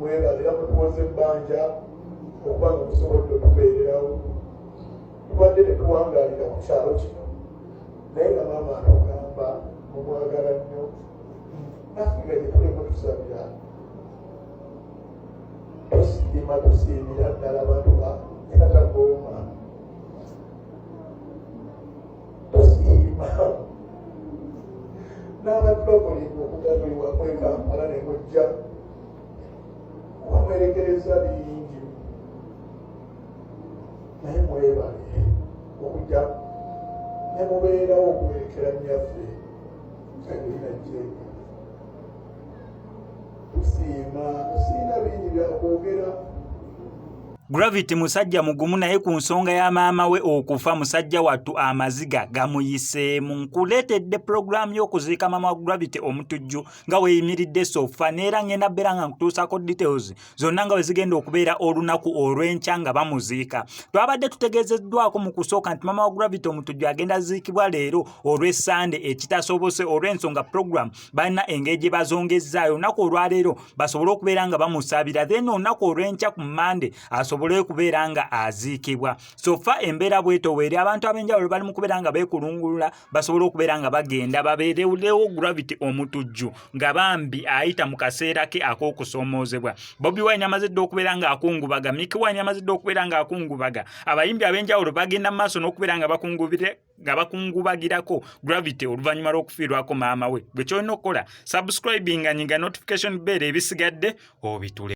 Mwebale era mutuwoza ebbanja okuba nga musobodde otubeererawo. Tubadde tetuwangaalira ku kyalo kino, naye nga maama atugamba mumwagala nnyo, naffe nga gye tuli mutusabira. Tusiima, tusiimira ddala abantu ba Katagooma, tusiima n'abatraveling okuva buli wamu e Kampala ne mujja wamwerekereza bingi, naye mwebale okujja ne mubeerawo okuwerekera nnyaffe Sabrina Jane. Tusiima, tusiina bingi byakwogera. Gravity musajja mugumu, naye ku nsonga ya maama we okufa, musajja wattu amaziga gamuyiseemu. Nkuleetedde pulogulaamu y'okuziika maama wa Gravity Omutujju nga weeyimiridde so far, neera ngenda bbeera nga nkutuusaako details zonna nga bwe zigenda okubeera olunaku olw'enkya nga bamuziika. Twabadde tutegeezeddwako mu kusooka nti maama wa Gravity Omutujju agenda ziikibwa leero olw'Essande, ekitasobose olw'ensonga program balina engeri gye bazongezzaayo olunaku olwaleero basobole okubeera nga bamusabira, then olunaku olw'enkya ku Mande asobole okubeera nga aziikibwa. So far embeera bwetoweeri, abantu ab'enjawulo bali mu kubeera nga beekulungulula basobole okubeera nga bagenda babeerewo Gravity Omutujju nga bambi ayita mu kaseera ke ak'okusoomoozebwa. Bobi Wine amaze dda okubeera nga akungubaga, Mikie Wine amaze dda okubeera nga akungubaga, abayimbi ab'enjawulo bagenda mu maaso n'okubeera nga bakungubire nga bakungubagirako Gravity oluvannyuma lw'okufiirwako maama we. Gwe kyolina okukola, subscribinga, nyiga notification bell, ebisigadde obitule.